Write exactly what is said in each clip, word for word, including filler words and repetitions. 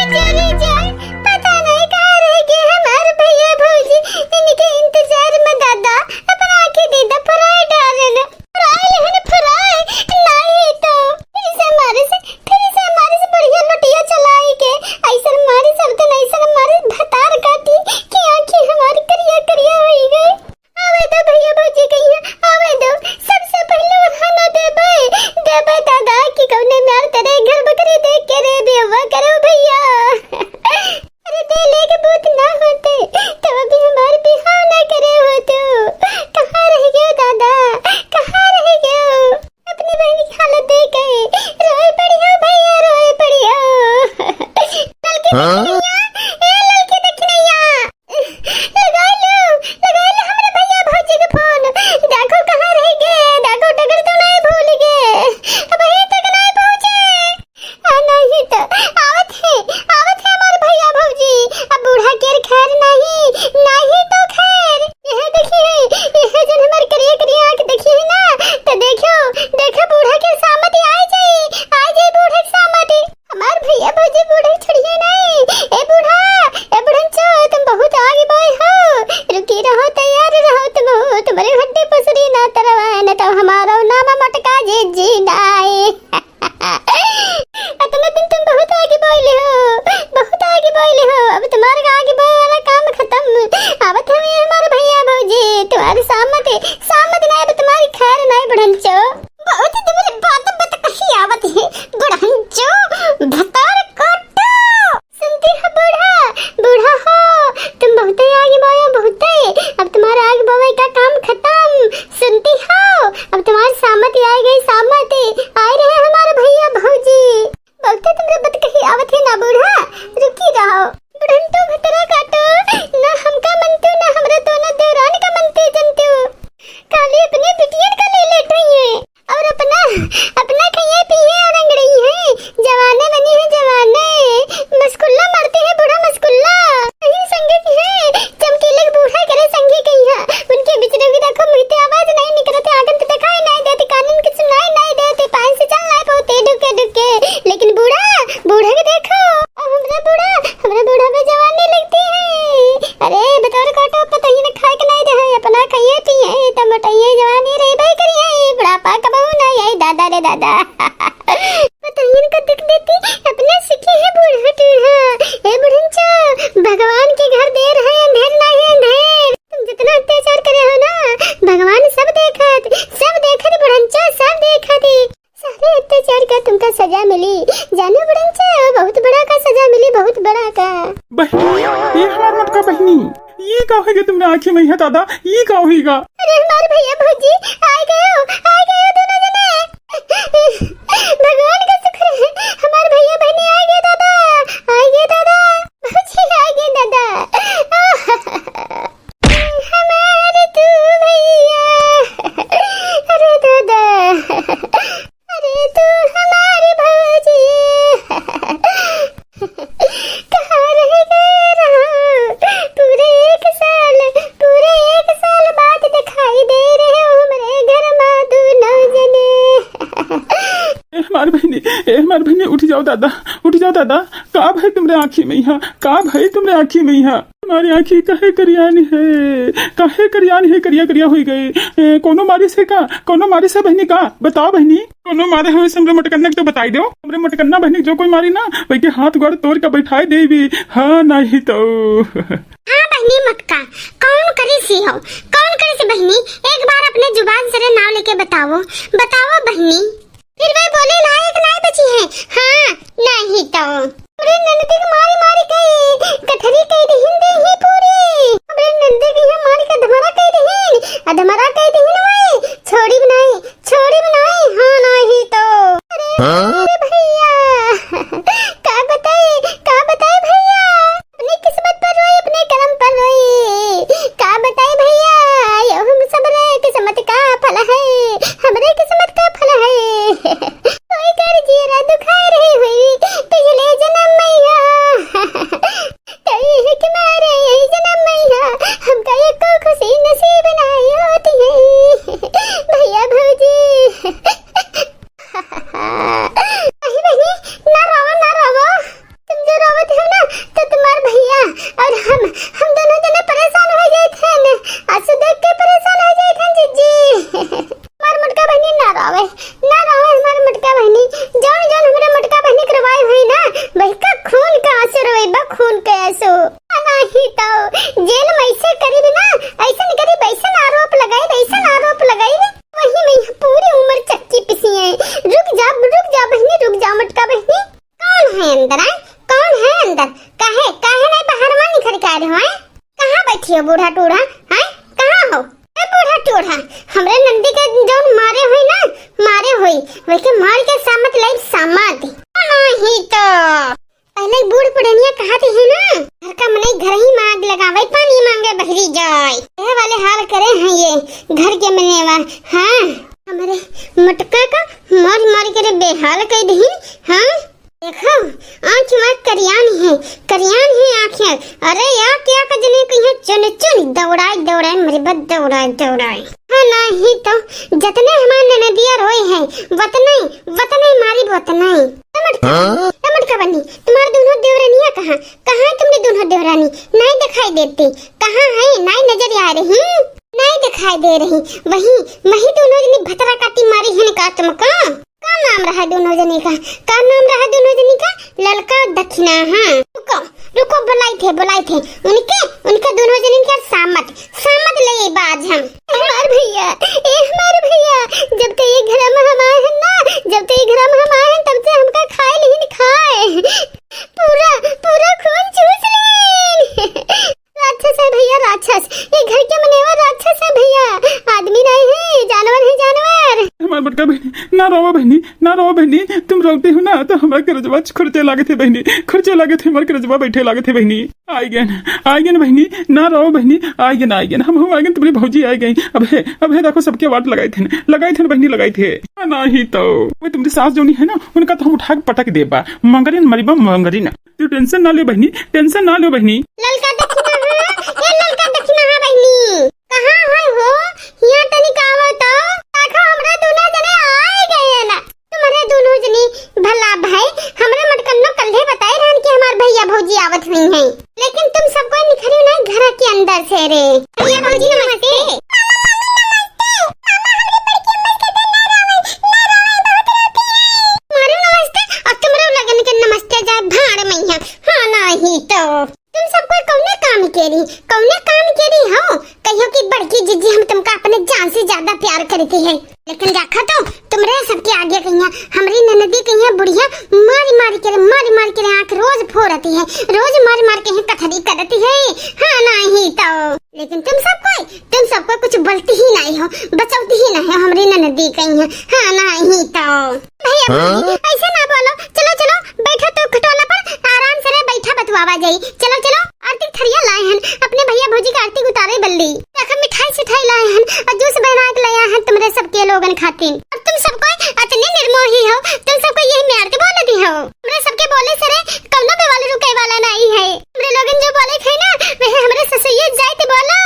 चली जाए, पता नहीं कहाँ रह गए हमार भैया भौजी। इनके इंतजार में दादा अपना आँखें दीदा फुराए डारे न। फुराए लेहन फुराए, नहीं तो फिर से हमारे से, फिर से हमारे से बढ़िया लुटिया चलाई के ऐसन मारी सब दिन, ऐसन मारी भतार काटी कि आँखें हमारी करिया करिया होई गई। आवे दो भैया भौजी कहिया, आवे दो। सबसे पहले ओढ़ाना देबे, देबे दादा कि कौने म्यार तेरे घर बकरी देख के रे बेवा करो भैया। अरे दे लेके भूत ना होते तो अभी हमारे बिहाव ना करे होते। कहाँ रह गयो दादा, कहाँ रह गयो? अपनी बहन की हालत देख के रोए पड़ियो भैया, रोए पड़ियो। ललकी हाँ? दक्षिणैया, ए ललकी दक्षिणैया, लगा लो, लगा लो हमरे भैया भौजी के फोन। देखो कहाँ रह गए, देखो डगर तो नहीं भूल गए, अब यहीं तक नहीं पहुँचे। आ, नहीं तो आवत है, आवत है हमार भैया भौजी। अब बूढ़ा के खैर नहीं, नहीं तो खैर। यह देखिए, यह जन हमार करिया करिया आँख देखिए ना, तो देखो, देखो बूढ़ा के सामत आ जाई, आ जाई बूढ़ा के सामत। हमार भैया भौजी बूढ़ा छोड़िए नहीं। ए बूढ़ा, ए बुढ़नचो, तुम बहुत आगे बढ़े हो, रुकी रहो, तैयार रहो तुम, तुम्हारे हड्डी पसरी ना तरवा, न तो हमारा नाम मटका जे जी नाए। इतना दिन तुम बहुत आगे बोले हो, बहुत आगे बोले हो। अब तुम्हारे आगे बोले वाला काम खत्म। अब तुम्हें हमारे भैया भौजी तुम्हारे सामत, सामत ना, अब तुम्हारी खैर नहीं बुढ़नचो। बहुत तुम्हारे बात बात कही आवत है बुढ़नचो, भतार काटो। सुनती हो बूढ़ा, बूढ़ा हो, तुम बहुते आगे बोलो बहुते। अब तुम्हारा आगे बोले का काम खत्म। सुनती हो, अब तुम्हारे सामत आ गई, सामत आए रहे हमारे भैया भौजी। बहुते तुमरे बत कही आवत है ना बूढ़ा, रुकी रहो। बुढ़न तो भतरा काटो, ना हमका मनते ना हमरा दोनों देवरान का मनते जनते। खाली अपने बिटियन का ले लेट रही है। और अपना, अपना खइए पिए और अंगड़ई है, जवाने बनी है जवाने, मस्कुल्ला मारते हैं बूढ़ा मस्कुल्ला। कहीं संगे की है, चमकीले के बूढ़ा करे संगे कहीं है, उनके बिचड़े की देखो मुँह ते आवाज नहीं निकलते, आगन तो दिखाई नहीं देते, कानून की सुनाई नहीं देते, पान से चल नहीं पाते डुके डुके, लेकिन बूढ़ा, बूढ़ा के देखो, अब हमरा बूढ़ा, हमरा बूढ़ा में जवानी लगती है। अरे बतौर काटो, पतोहिन खाए के नहीं दे है, अपना खाइए पिए, त मोटाइए जवानी रे भाई करिए, बुढ़ापा कबहू नहीं आई दादा रे दादा। पतोहिन का दुख देती, अपना सुखी है बूढ़ा टूढ़ा। ए बुढ़नचो, भगवान के घर देर है, अंधेर नहीं है अंधेर। तुम जितना अत्याचार करे हो ना, भगवान सब देखत, सब देखत बुढ़नचो, सब देखत। सारे अत्याचार का तुमका सजा मिली, जानो बुढ़नचो, बहुत बड़ा का सजा मिली, बहुत बड़ा का। बहिनी, ये हमार मटका बहिनी, ये का होइगा तुमरे आँखी में है दादा, ये का होइगा? अरे हमार भैया भौजी, आए गयो, आए गयो दोनों जने। भगवान का शुक्र है, हमार भैया बहिनी आए गए दादा, आए गए दादा, भौजी आए गए दादा। हमारे तू भैया, अरे दादा, अरे तू हमारी भौजी, कहाँ रह गए रहो? पूरे एक साल, पूरे एक साल बाद दिखाई दे रहे हो हमरे घर मा दोनों जने। ए हमार बहिनी, ए हमार बहिनी, उठ जाओ दादा, उठ जाओ दादा। का भई तुमरे आँखी में यहाँ, का भई तुमरे आँखी में यहाँ? हमारी आँखी काहे करियानी है, काहे करियानी है, करिया करिया हुई गई। ए, कोनो मारी से का, कोनो मारी से बहिनी का? बताओ बहिनी, कोनो मारे हुए से हमरे मोटकन्ना के तो बताई दो। हमरे मोटकन्ना बहिनी जो कोई मारी ना, वही के हाथ गोड़ तोड़ के बैठाई देबी। हाँ, नहीं तो। हाँ बहिनी मोटका, कौन करी सी हो, कौन करी सी बहिनी? एक बार अपने जुबान से रे नाव लेके बताओ, बताओ बहिनी। फिर वे बोले लायक नाय बची है। हाँ, नहीं तो। हमरे ननदी के मारी मारी के कथरी कई दिहिन देही पूरी। हमरे ननदी के यहाँ मारी के अधमरा कई दिहिन, अधमरा कई दिहिन वही। छोड़ी बनाई, छोड़ी बनाई, हाँ नहीं तो। अरे, हाँ? अरे भैया, का बताई, का बताई भैया? अपने किस्मत पर रोई, अपने करम पर रोई। का बताई भैया, यो हम सबरे किस्मत का फल है, हमरे किस्मत का फल है। कोई कर जीरा दुखाए रही हुई, पिछले जन्म अंदर। काहे, काहे नहीं बाहर मा निकल के आ रहे हो, हैं? कहाँ बैठी हो बूढ़ा टूढ़ा, हैं? कहाँ हो? ए बूढ़ा टूढ़ा, हमरे नंदी के जौन मारे होई ना, मारे होई, वैके मार के सामत लाई सामत। नहीं तो पहले बूढ़ पुरनिया कहत ही ना, घर का मनई घर ही मा आग लगावे, पानी मांगे बहरी जाए। यह वाले हाल करे हैं ये घर के मनेवा। हाँ, हमरे मटका का मार मार के रे बेहाल कर दही। हाँ, देखो, आँख मा करियान है, करियान है आँखें। अरे या क्या कजने कहीं चुन चुन दौड़ाए दौड़ाए मरे बद दौड़ाए दौड़ाए। हाँ, नाही तो जतने हमार ननदिया रोए हैं, वतने, वतने मारी वतने। ए मटका, हाँ? ए मटका बनी, तुम्हार दोनों देवरानियाँ कहाँ? कहाँ है तुमरे दोनों देवरानी? नहीं दिखाई देती। कहाँ है? नहीं नजर आ रही? नहीं दिखाई दे रही। वही, वही दोनों जनी भतरा काटी मारी है का तुमका? का नाम रहा दोनों जनी का? का नाम रहा दोनों जनी का? ललका दक्षिणा, हाँ। रुको, रुको, बुलाई थे, बुलाई थे। उनके, उनके दोनों जनी का सामत, सामत ले बाज हम। ए हमार भैया, ए हमार भैया, जब ते ये घर में हम आए हैं ना, जब ते ये घर में हम आए हैं, तब से हमका खाए नहीं खाए। पूरा, पूरा खून चूस लेन। राक्षस है भैया, राक्षस। ये घर के मनेवा राक्षस है भैया, आदमी नहीं है, जानवर है, जानवर। हमार बड़का बहनी, ना रोवा बहनी, ना रोवा बहनी, तुम रोते हो ना तो हमार करजवा खुरचे लागत है बहनी, खुरचे लागत है, हमार करजवा बैठे लागत है बहनी। आइगेन, आइगेन बहनी, ना रोवा बहनी, आइगेन, आइगेन, हम, हम आइगेन, तुम्हारी भौजी आइगेन। अब है, अब है, देखो सबके वाट लगाई थे, लगाई थे बहनी, लगाई थे। नहीं तो वो तुम्हारी सास जोनी है ना, उनका तो हम उठा के पटक देबा, मंगरिन मरिबा मंगरिन। तू tension ना ले बहिनी, tension ना ले बहिनी। ललका दखिना हा, ए ललका दखिना हा बहिनी, कहाँ है हो? हियाँ तनिक आवो तो। देखो, हमरे दुनो जने आए गए ना। तुम्हरे दुनो जनी भला भाई, हमरे मटकन्नो कल्हे बताए रहन कि हमार भैया भौजी आवत हुई हैं, लेकिन तुम सबको निखरी नहीं घर के अंदर से रे। भैया भौजी नमस्ते। मामा, मामी नमस्ते। मामा, हमरे बड़की अम्मा के दे ना रोवे, ना रोवे, बहुत रोती है। मारो नमस्ते, और तुमरो लगन के नमस्ते जाए भाड़ में है। हाँ, नाही तो। तुम सब कोई कौने काम के रही, कौने काम के रही हो? कहियो कि बड़की जिज्जी हम तुमका अपने जान से ज्यादा प्यार करती है, लेकिन देखा तो तुमरे सबके आगे कहिया, हमरी ननदी कहिया बुढ़िया मारी मारी के रे, मारी मारी के रे आँख रोज फोड़ती है, रोज मारी मारी के ही कथरी करती है। हाँ, नाही तो। लेकिन तुम सब कोई, तुम सब कोई कुछ बोलती ही नहीं हो, बचौती ही नहीं हो हमरी ननदी कहिया। हाँ, नाही तो। भैया हाँ? भौजी, ऐसे ना बोलो। चलो, चलो, बैठो तू खटोला पर, आराम से रे, बैठा बतुआवा जाई। चलो, चलो, आरती थरिया लाए हन, अपने भैया भौजी के आरती उतारे बल्ली। देखो, मिठाई सिठाई लाए हन और जूस बना के लाया हन तुमरे सबके लोगन खातिर। और तुम सब कोई अतने निर्मोही हो, तुम सब कोई यही में आरती बोल दी हो। हमरे सबके बोले से रे कौनो बेवाल रुके वाला नहीं है। हमरे लोगन जो बोले थे ना, वह हमरे ससुइये जाए ते बोलो,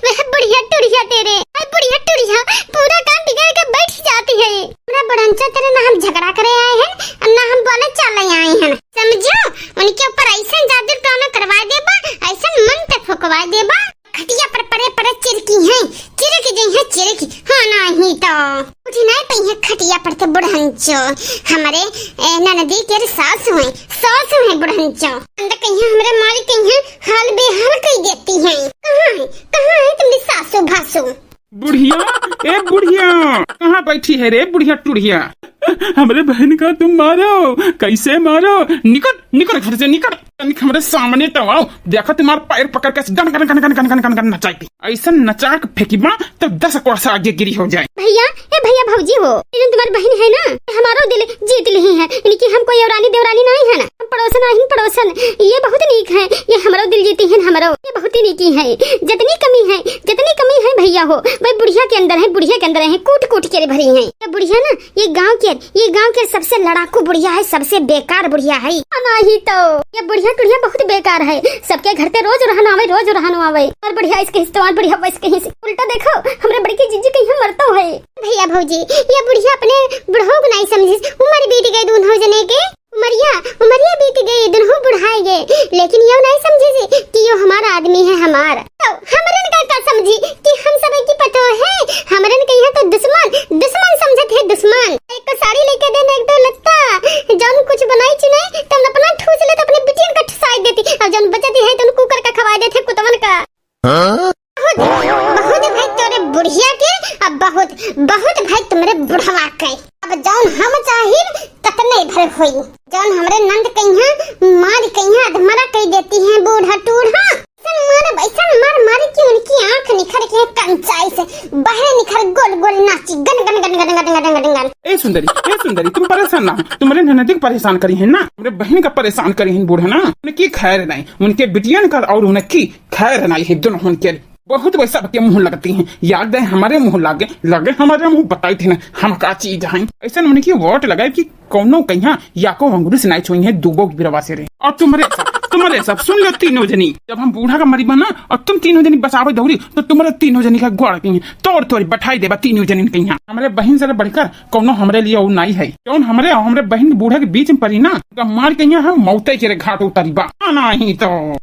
वह बुढ़िया टुढ़िया तेरे, अरे बुढ़िया टुढ़िया, पूरा काम बिगाड़ के बैठ जाती है। हमरा बुढ़नचो तेरे ना हम झगड़ा करे आए हैं, और ना हम बोले चाले आए हैं। समझो, उनके ऊपर ऐसा जादू टोना करवा देबा, ऐसा मंत्र फुकवा देबा, खटिया पर पड़े पड़े चिरकी हैं, चिरक गई हैं, चिरकी। हाँ, नाही तो। उठ नहीं पई है खटिया पर ते बुढ़नचो। हमरे, ए, ननदी के सास हुए, सास हुए बुढ़नचो। अंदर कहीं हमरे मारी कहीं हाल बेहाल कई देती हैं। कहाँ है, कहाँ है तुमरी सासू भासू? बुढ़िया, ए बुढ़िया, कहाँ बैठी है रे बुढ़िया टुढ़िया? हमरे बहन का तुम मारो, कैसे मारो? निकल, निकल घर से निकल। तनिक हमरे सामने तो आओ, देखो तुम्हार पैर पकड़ के गन गन गन गन नचाई थी। ऐसा नचा के फेंकीबा तो दस कोस आगे गिरी हो जाए। भैया, ए भैया भौजी हो, ये जो तुम्हारी बहन है ना, हमारो दिल जीत ली है। इनकी हम कोई औरानी देवरानी नहीं है ना, हम पड़ोसन आहिन पड़ोसन। ये बहुत नीक है, ये हमारो दिल जीती है हमारो, ये बहुत ही नीकी है। जितनी कमी है, जितनी कमी है भैया हो, वही बुढ़िया के अंदर है, बुढ़िया के अंदर है, कूट कूट के भरी है। ये बुढ़िया ना, ये गांव के, ये गांव के सबसे लड़ाकू बुढ़िया है, सबसे बेकार बुढ़िया है। हाँ, नाही तो। ये बुढ़िया टुढ़िया बहुत बेकार है। सबके घर ते रोज रहन आवे, रोज रहन आवे। और बुढ़िया इसके हिस्से, और बुढ़िया वैसे कहीं से। उल्टा देखो, हमरे बड़की जीजी कहीं मरतो है। भैया भौजी, ये बुढ़िया अपने बुढ़ऊ को नहीं समझिस। उमर बीत गए दोनों जने के। उमरिया, उमरिया बीत गए, दोनों बुढ़ाए गए। लेकिन यो नहीं समझिस कि यो हमारा आदमी है, हमार। तो हमरन का, का समझी कि हम सब की पतो है, हमरन के यहाँ तो दुश्मन, दुश्मन समझत है, दुश्मन। एक तो साड़ी लेके देने, एक तो लत्ता, जौन कुछ बनाई चुनाई, तो हम अपना ठूस ले तो अपने बिटियन का ठुसाई देती, और जौन बचती है तो उन कुकर का खवाई देते कुतवन का। हाँ? बहुत, बहुत भाई तोरे बुढ़िया के, अब बहुत, बहुत भाई तुम्हरे बुढ़वा के। अब जौन हम चाहिब, ततने भर होई। जौन हमरे नंद कहिया, मार कहिया, अधमर सुंदरी, ए सुंदरी, तुम परेशान ना हो, तुम्हरे ननदी के परेशान करिहैं ना, हमरे बहिन का परेशान करिहैं बूढ़ा ना। उनकी खैर नाहीं, उनके बिटियन का और उनकी खैर नाहीं है, दोनों उनके। बहुत वैसा के मुँह लगती हैं, याद है हमरे मुँह लागे, लगे हमरे मुँह बताई थे ना, हम का चीज हैं। ऐसे उनकी वोट लगाए कि कौनो कहिया या को अंगुरी से नाहीं छुई है, दूबो की बिरवा से रे। और तुम्हरे सब, तुम्हरे सब सुन लो तीनों जनी, जब हम बूढ़ा का मरी बना और तुम तीनों जनी बचावे दौरी, तो तुम्हरे तीनों जनी का गोड़ कहिया तोड़ तोड़ बठाई देबा तीनों जनी कहिया। हमरे बहिन से बढ़कर कौनो हमरे लिए और नाहीं है। जौन हमरे और हमरे बहिन बूढ़ा के बीच में परी ना, तो मार कहिया हम मौते के रे घाट उतरी बा। आ, नाहीं तो